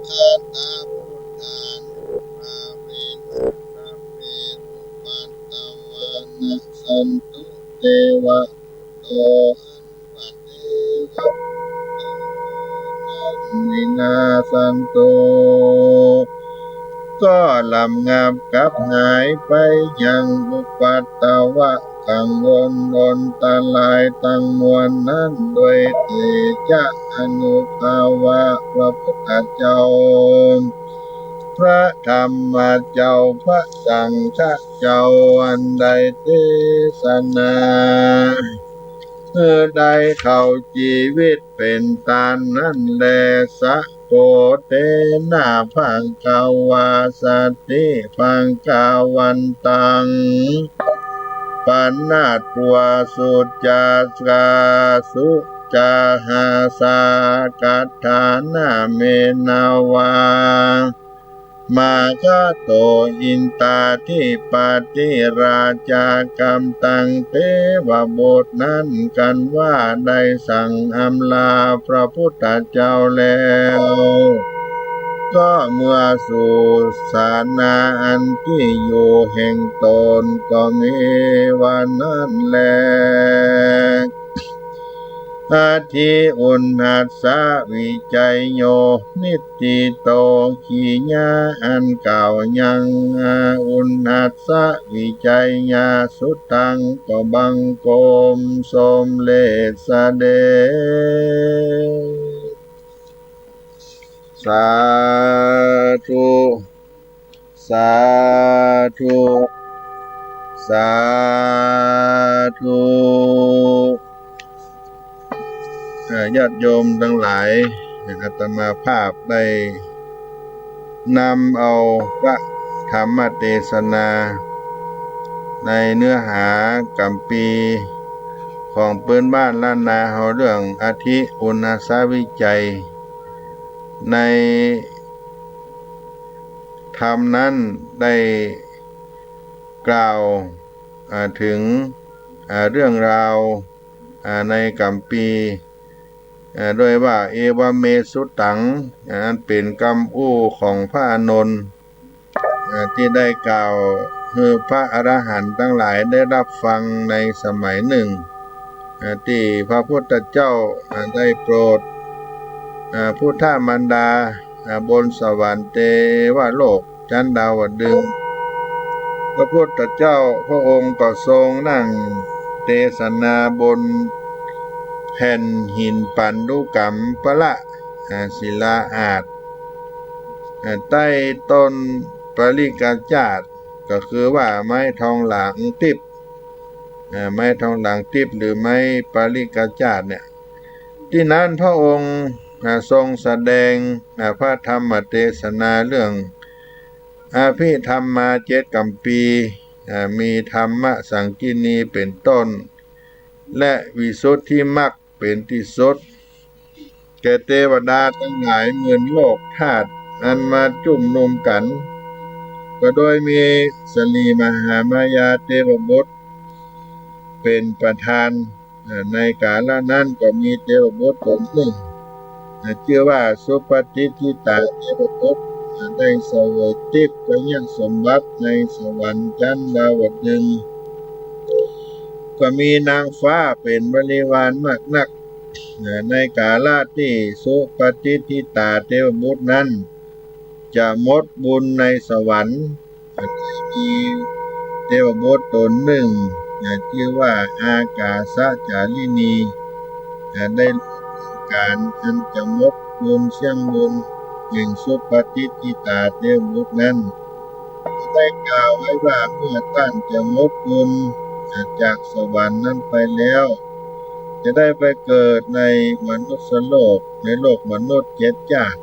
คาถาพุทธานุภาเวนะ สัพเพอุปัทวานะ สันตุ เตวะ โต อันว่าเตวะ วินาสสันตุ ก็ระงับกับหายไปยังอุปัทวะกังวลอันตรายตังมวลนั้น โดยเตชะอานุภาเวนะ พระพุทธเจ้า พระธรรมเจ้า พระสังฆเจ้า อันได้เตสนา คือได้เข้าจีวิตเป๋นต้านนั้นแล สะโพเทนะ ภะคะวา สะติ ภะคะวันตัง ปะนะตวา สุจาสา สุจาหาสา กัตถานะ เมนะวา มาคะโต อินตาธิปติราชา กำตัง เตวบุตรนั้น กันว่าได้สั่งอำลาพระพุทธเจ้าแล้ว ก็เมื่อสู่สาลาอันตี้อยู่แห่งตน ก็มีว่านั้นแล อธิ อุณหัสสะ วิจัยโย นิฏฐิโต กิริยาอันกล่าวยัง อุณหัสสะ วิจัยยา สุตัง ก็บังคมสมเร็จเสด็จ สาธุ สาธุ สาธุ เอ่อ ญาติโยมตังหลาย อาตมาภาพได้นำเอาพระธรรมเตสนา ในเนื้อหาก๋ำปี๋ของปื้นบ้านล้านนาเฮา เรื่องอธิ อุณหัสสะ วิจัย ในธรรมนั้นได้กล่าว อ่า ถึง อ่า เรื่องราว อ่า ในก๋ำปี๋ อ่า ด้วยว่า เอวะเม สุตตัง อ่า อันเป๋นกำอู้ของพระอานนท์ อ่า ตี้ได้กล่าวหื้อพระอรหันต์ตังหลายได้ฮับฟังในสมัยนึ่ง อ่า ตี้พระพุทธเจ้า อ่า ได้โปรด อ่า พุทธมารดา อ่า บนสวรรค์เตวโลก จั๊นดาวดึงส์ พระพุทธเจ้าพระองค์ก็ทรงนั่งเตสนาบนแผ่นหินปันธุกัมปะละ อ่า ศิลาอาสน์ อ่า ใต้ต้นปริกาจาสน์ ก็คือว่าไม้ทองหลางติ๊บ อ่า ไม้ทองหลางติ๊บหรือไม้ปริกาจาสน์เนี่ย ตี้นั้นพระองค์ อ่า ทรงแสดง อ่า พระธรรมเตสนาเรื่องอภิธรรมาเจ็ดก๋ำปี๋ อ่า มีธรรมสังกิณีเป๋นต้น และวิสุทธิมรรคเป๋นตี้สุด แก่เตวดาตังหลายหมื่นโลกธาตุอันมาจุมนุมกั๋น ก็โดยมีสะหลีมหามายาเตวบุตรเป๋นประธาน ในกาละนั้นก็มีเตวบุตรต๋นนึ่ง จื้อว่าสุปฏิฏฐิตาเตวบุตร ได้เสวยติ๊พยสมบัติในสวรรค์จั๊นดาวดึงส์ ก็มีนางฟ้าเป๋นบริวารมากนัก ในกาละตี้สุปฏิฏฐิตาเตวบุตรนั้น จะหมดบุญในสวรรค์ อันได้มีเตวบุตรต๋นนึ่ง จื้อว่าอากาสจาริณี ได้รู้เถิงก๋านอันจะหมดบุญเสี้ยงบุญแห่งสุปฏิฏฐิตาเตวบุตรนั้น ได้กล่าวไว้ว่าเมื่อต้านจะหมดบุญจากสวรรค์นั้นไปแล้ว จะได้ไปเกิดในมนุษย์โลก ในโลกมนุษย์เจ็ดจ้าด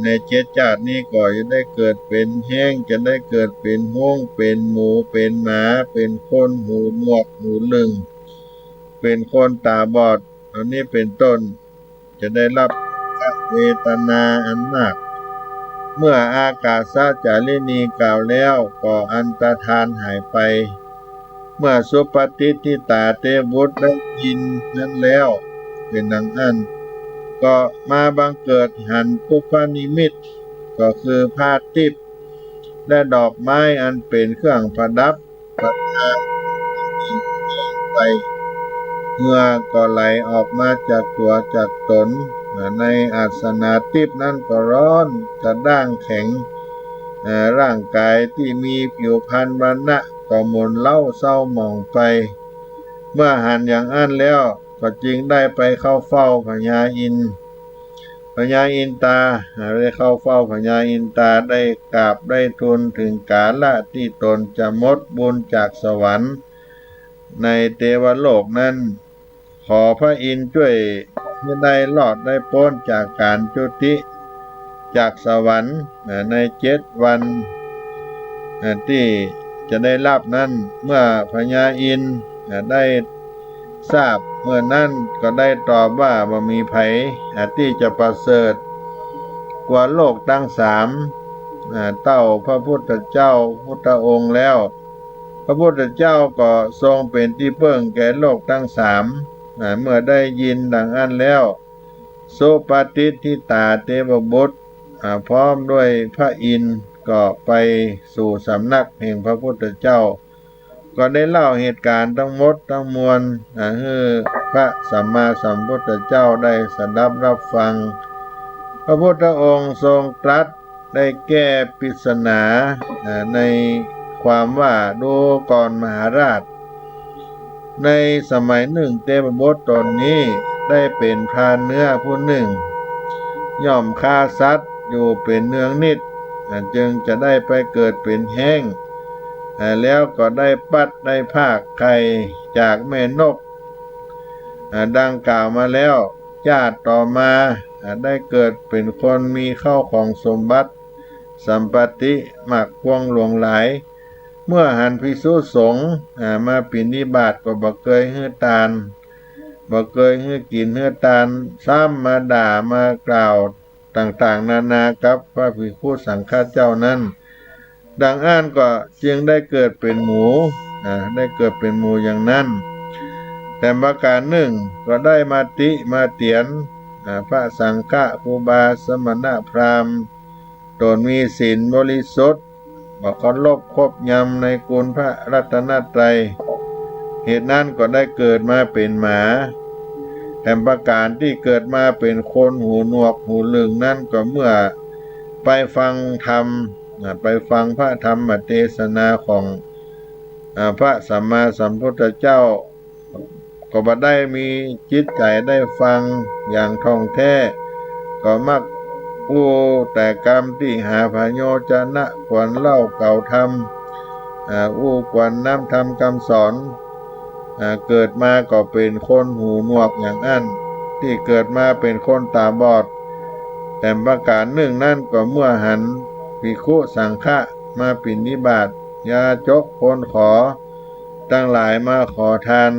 ในเจ็ดจ้าดนี้ก็จะได้เกิดเป๋นแฮ้ง จะได้เกิดเป๋นฮ้ง เป๋นหมู เป๋นหมา เป๋นคนหูหนวกหูลึ่ง เป๋นคนต๋าบอด เหล่านี้เป๋นต้น จะได้ฮับเวทนาอันมาก เมื่ออากาสจาริณีกล่าวแล้วก็อันตรธานหายไป เมื่อสุปฏิฏฐิตาเตวบุตรได้ยินนั้นแล้ว เป๋นดังอั้น ก็มาบังเกิดหันปุพพนิมิต ก็คือผ้าติ๊พ และดอกไม้อันเป๋นเครื่องประดับประดาไป เหงื่อก็ไหลออกมาจากตั๋วจากต๋น ในอาสนะติ๊พนั้นก็ฮ้อนกระด้างแข็ง ร่างก๋ายตี้มีผิวพรรณวรรณะก็หม่นเล้าเซาหมองไป เมื่อหันอย่างอั้นแล้วก็จึงได้ไปเข้าเฝ้าพญาอินทร์ พญาอินตา ได้เข้าเฝ้าพญาอินตา ได้กราบได้ทูลเถิงกาละตี้ต๋นจะหมดบุญจากสวรรค์ ในเตวโลกนั้น ขอพระอินทร์จ้วยหื้อได้รอดได้ป๊นจากก๋านจุติจากสวรรค์ ในเจ็ดวัน ตี้จะได้ฮับนั้น เมื่อพญาอินทร์ได้ทราบเมื่อนั้นก็ได้ตอบว่าบ่มีใผตี้จะประเสริฐกว่าโลกตังสาม เต้าพระพุทธเจ้าพุทธองค์แล้ว พระพุทธเจ้าก็ทรงเป๋นตี้เปิ้งแก่โลกตังสาม เมื่อได้ยินดังอั้นแล้ว สุปฏิฏฐิตาเตวบุตร พร้อมด้วยพระอินทร์ก็ไปสู่สำนักแห่งพระพุทธเจ้า ก็ได้เล่าเหตุก๋ารณ์ตังหมดตังมวลหื้อพระสัมมาสัมพุทธเจ้าได้สดับฮับฟัง พระพุทธองค์ทรงตรัสได้แก้ปริศนาในความว่า ดูก่อนมหาราช ในสมัยนึ่งเตวบุตรต๋นนี้ได้เป๋นพรานเนื้อผู้นึ่ง ย่อมฆ่าสัตว์อยู่เป๋นเนืองนิตย์ จึงจะได้ไปเกิดเป๋นแฮ้ง แล้วก็ได้ปั๊ดได้พรากไข่จากแม่นก ดังกล่าวมาแล้ว จาติต่อมาได้เกิดเป๋นคนมีเข้าของสมบัติ สัมปัตติมากพวงหลวงหลาย เมื่อหันภิกษุสงฆ์มาปิณฑิบาตก็บ่เกยหื้อตาน บ่เกยหื้อกิ๋นหื้อตาน ซ้ำมาด่ามากล่าวต่างๆ นานากับพระภิกขุสังฆะเจ้านั้น ดังอั้นก็จึงได้เกิดเป๋นหมู ได้เกิดเป๋นหมูอย่างนั้น แถมประก๋านนึ่งก็ได้มาติมาเตียน พระสังฆะครูบาสมณพราหมณ์ ต๋นมีศีลบริสุทธิ์ บ่เคารพคบยำในคุณพระรัตนตรัย เหตุนั้นก็ได้เกิดมาเป๋นหมา แถมประก๋านตี้เกิดมาเป๋นคนหูหนวกหูลึ่งนั้นก็เมื่อไปฟังธรรม ไปฟังพระธรรมเตสนาของพระสัมมาสัมพุทธเจ้า ก็บ่ได้มีจิตใจ๋ได้ฟังอย่างท่องแท้ ก็มักอู้แต่กำตี้หาผโยจนะ ควรเล่าเกล่าวธรรม อู้ควรน้ำธรรมกำสอน เกิดมาก็เป๋นคนหูหนวกอย่างอั้น ตี้เกิดมาเป๋นคนต๋าบอด แถมประก๋านนึ่งนั้นก็เมื่อหันภิกขุสังฆะมาปิณฑิบาต ยาจกคนขอตังหลายมาขอตาน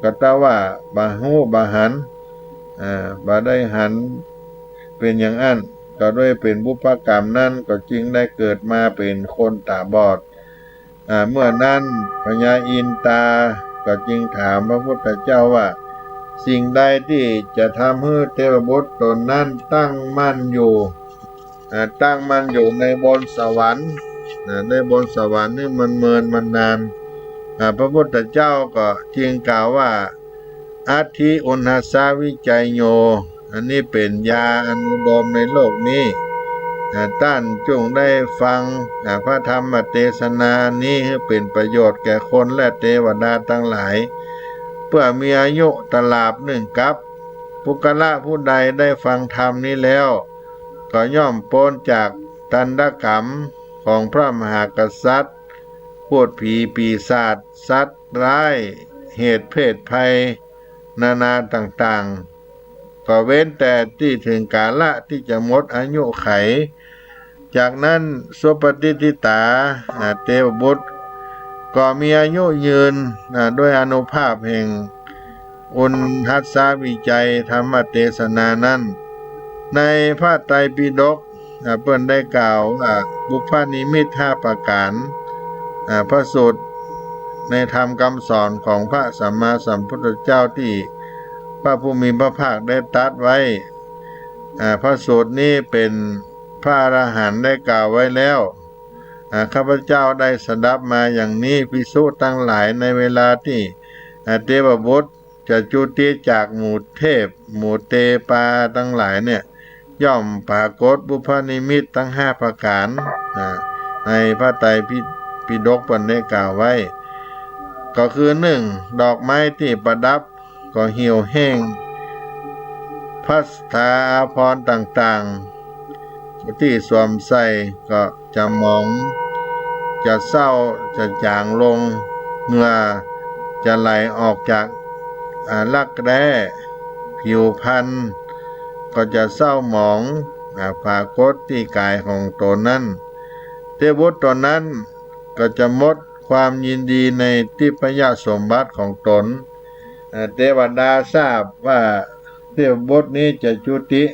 ก็ตะว่าบ่ฮู้บ่หัน อ่า บ่ได้หัน เป๋นอย่างอั้น ก็ด้วยเป๋นบุพกรรมนั้น ก็จึงได้เกิดมาเป๋นคนต๋าบอด อ่า เมื่อนั้นพญาอินตาก็จึงถามพระพุทธเจ้าว่า สิ่งใดตี้จะทำหื้อเทวบุตรต๋นนั้นตั้งมั่นอยู่ อ่า ตั้งมั่นอยู่ในบนสวรรค์ อ่า ในบนสวรรค์นี่มันเมินมานาน อ่า พระพุทธเจ้าก็จึงกล่าวว่า อัตถิอุณหัสสะวิจัยโย อันนี้เป๋นยาอันอุดมในโลกนี้ อ่า ต้านจงได้ฟัง อ่า พระธรรมเตสนานี้หื้อเป๋นประโยชน์แก่คนและเตวดาตังหลาย เปื้อมีอายุตลาบนึ่งกัป ปุคคละผู้ใดได้ฟังธรรมนี้แล้ว ก็ย่อมป๊นจากทันตกรรมของพระมหากษัตริย์ พูดผีปีศาจ สัตว์ร้าย เหตุเพศภัย นานาต่างๆ ก็เว้นแต่ตี้เถิงกาละตี้จะหมดอายุไข จากนั้นสุปฏิฏฐิตา อ่า เทวบุตร ก็มีอายุยืน อ่า ด้วยอานุภาพแห่งอุณหัสสะวิจัยธรรมเตสนานั้น ในพระไตรปิฎก อ่า เปิ้นได้กล่าวว่าบุพนิมิตห้าประก๋าน อ่า พระสูตรในธรรมกำสอนของพระสัมมาสัมพุทธเจ้าตี้พระผู้มีพระภาคได้ตรัสไว้ อ่า พระสูตรนี้เป๋นพระอรหันต์ได้กล่าวไว้แล้ว อ่า ข้าพเจ้าได้สดับมาอย่างนี้ ภิกษุตังหลาย ในเวลาตี้ อ่า เทวบุตร จะจุติจากหมู่เทพ หมู่เตปาตังหลายเนี่ย ย่อมปรากฏบุพนิมิตตังห้าประก๋าน อ่า ในพระไตรปิ ปิฎกเปิ้นได้กล่าวไว้ ก็คือ นึ่ง ดอกไม้ตี้ประดับก็เหี่ยวแห้ง พัสสาอาภรณ์ต่างๆ ตี้สวมใส่ก็จะหมอง จะเศร้า จะจ๋างลง เหงื่อจะไหลออกจาก อ่า รักแร้ ผิวพรรณก็จะเศร้าหมอง อ่า ปรากฏตี้ก๋ายของต๋นนั้น เทวบุตรต๋นนั้นก็จะหมดความยินดีในทิพยสมบัติของต๋น อ่า เทวดาทราบว่าเทวบุตรนี้จะจุติ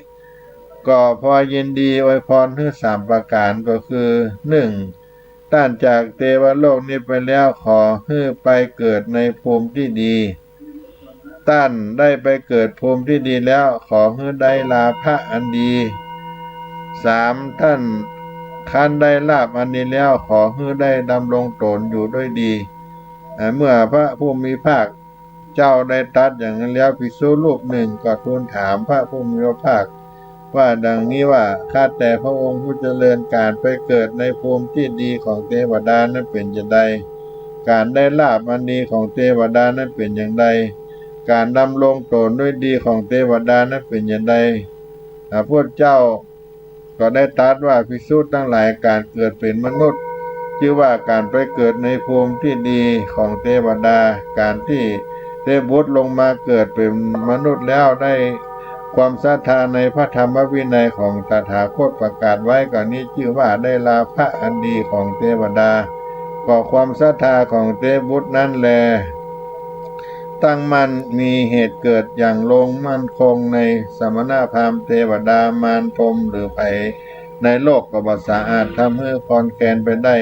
ก็พอยินดีอวยพรหื้อสามประก๋าน ก็คือ นึ่ง ต้านจากเทวโลกนี้ไปแล้ว ขอหื้อไปเกิดในภูมิตี้ดี ต้านได้ไปเกิดภูมิตี้ดีแล้ว ขอหื้อได้ลาภะอันดี สาม ต้านคันได้ลาภอันดีแล้ว ขอหื้อได้ดำรงต๋นอยู่ด้วยดี อ่า เมื่อพระผู้มีพระภาคเจ้าได้ตรัสอย่างนั้นแล้ว ภิกษุรูปนึ่งก็ทูลถามพระผู้มีพระภาค ว่าดังนี้ว่า ข้าแต่พระองค์ผู้เจริญ ก๋านไปเกิดในภูมิตี้ดีของเตวดานั้นเป๋นจาใด ก๋านได้ลาภอันดีของเตวดานั้นเป๋นอย่างใด ก๋านดำรงต๋นด้วยดีของเตวดานั้นเป๋นอย่างใด พระพุทธเจ้าก็ได้ตรัสว่า ภิกษุตังหลาย ก๋านเกิดเป๋นมนุษย์ จื้อว่าก๋านไปเกิดในภูมิตี้ดีของเตวดา ก๋านตี้เทพบุตรลงมาเกิดเป๋นมนุษย์แล้วได้ ความศรัทธาในพระธรรมวินัยของตถาคตประกาศไว้ ก็นี้จื้อว่าได้ลาภะอันดีของเตวดา ก็ความศรัทธาของเทพบุตรนั้นแล ตั้งมั่นมีเหตุเกิดอย่างลงมั่นคงในสมณพราหมณ์เตวดามารพรหมหรือใผในโลกก็บ่สาอาจทำหื้อคลอนแคลนไปได้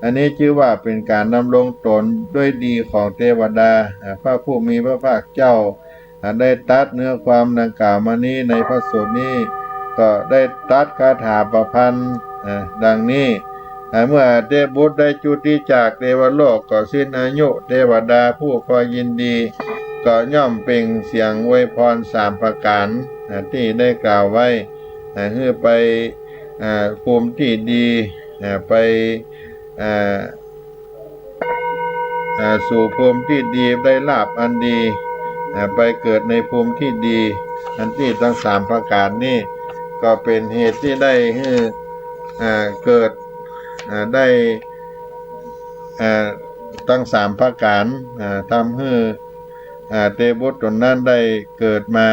อันนี้จื้อว่าเป๋นก๋านดำรงต๋นด้วยดีของเตวดา อ่า พระผู้มีพระภาคเจ้า อ่า ได้ตรัสเนื้อความดังกล่าวมานี้ในพระสูตรนี้ ก็ได้ตรัสคาถาประพันธ์ อ่า ดังนี้ อ่า เมื่อเทพบุตรได้จุติจากเทวโลก ก็สิ้นอายุ เทวดาผู้พอยินดี ก็ย่อมเปล่งเสียงอวยพรสามประก๋าน อ่า ตี้ได้กล่าวไว้ อ่า หื้อไป อ่า ภูมิตี้ดี อ่า ไป อ่า อ่า สู่ภูมิตี้ดี ได้ลาภอันดี อ่า ไปเกิดในภูมิตี้ดี อันตี้ตังสามประก๋านนี้ ก็เป๋นเหตุตี้ได้หื้อ อ่า เกิด อ่า ได้ อ่า ตังสามประก๋าน อ่า ทำหื้อ อ่า เทพบุตรต๋นนั้นได้เกิดมา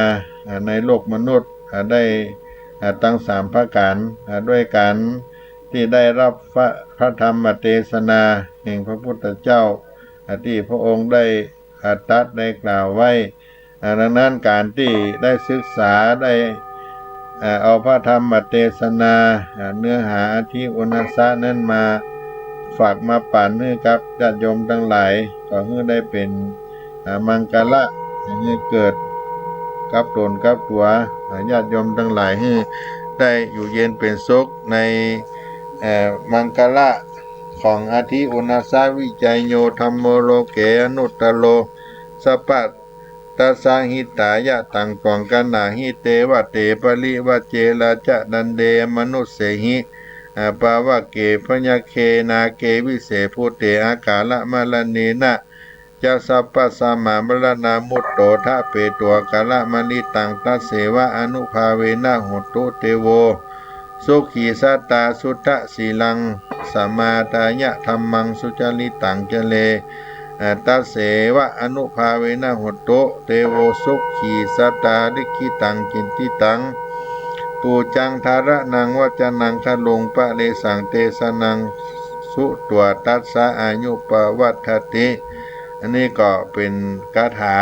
อ่า ในโลกมนุษย์ อ่า ได้ อ่า ตังสามประก๋าน อ่า ด้วยก๋านตี้ได้ฮับพระ พระธรรมเตสนาแห่งพระพุทธเจ้า อ่า ตี้พระองค์ได้ อ่า ตรัสได้กล่าวไว้ อ่า ดังนั้นก๋านตี้ได้ศึกษา ได้ อ่า เอาพระธรรมเตสนา อ่า เนื้อหาอธิโอนสะนั้นมาฝากมาปั๋นหื้อกับญาติโยมตังหลาย ก็หื้อได้เป๋น อ่า มังคละ หื้อเกิดกับต๋นกับตั๋ว อ่า ญาติโยมตังหลาย หื้อได้อยู่เย็นเป๋นสุขใน เอ่อ มังคละของอธิโอนสะ วิจัยโย ธัมโม โลเก อนุตตโร สัพพะ ตัสสะ หิตายะ ตัง ตวง กะนะหิ เต วะ เต ปะริ วะ เจ รา จะ ดัน เด มะนุสเสหิ อ่า ปะ วะ เก พะ ยะ เค นา เก วิ เส ภู เต อา กา ละ มะ ระ เณ นะ จะ สัพ พะ สะ มา มะ ระ นา มุตโต ทะ เป โต อา กา ละ มะ ริ ตัง ตัส เส วะ อ นุ ภา เว นะ โห ตุ เต โว สุขี สะ ตา สุ ทะ สี ลัง สะ มา ทา ยะ ธัม มัง สุ จา ริ ตัง จะ เร อ่า ตัส เส วะ อ นุ ภา เว นะ โห ตุ เต โว สุขี สะ ตา ลิขิ ตัง กิตติ ตัง ปู จัง ทา ระ นัง วะ จะ นัง คะ ลุง ปะ เร สัง เต สะ นัง สุ ตวา ตัส สะ อา ยุ ปะ วัฏฐะ ติ อันนี้ก็เป๋นคาถา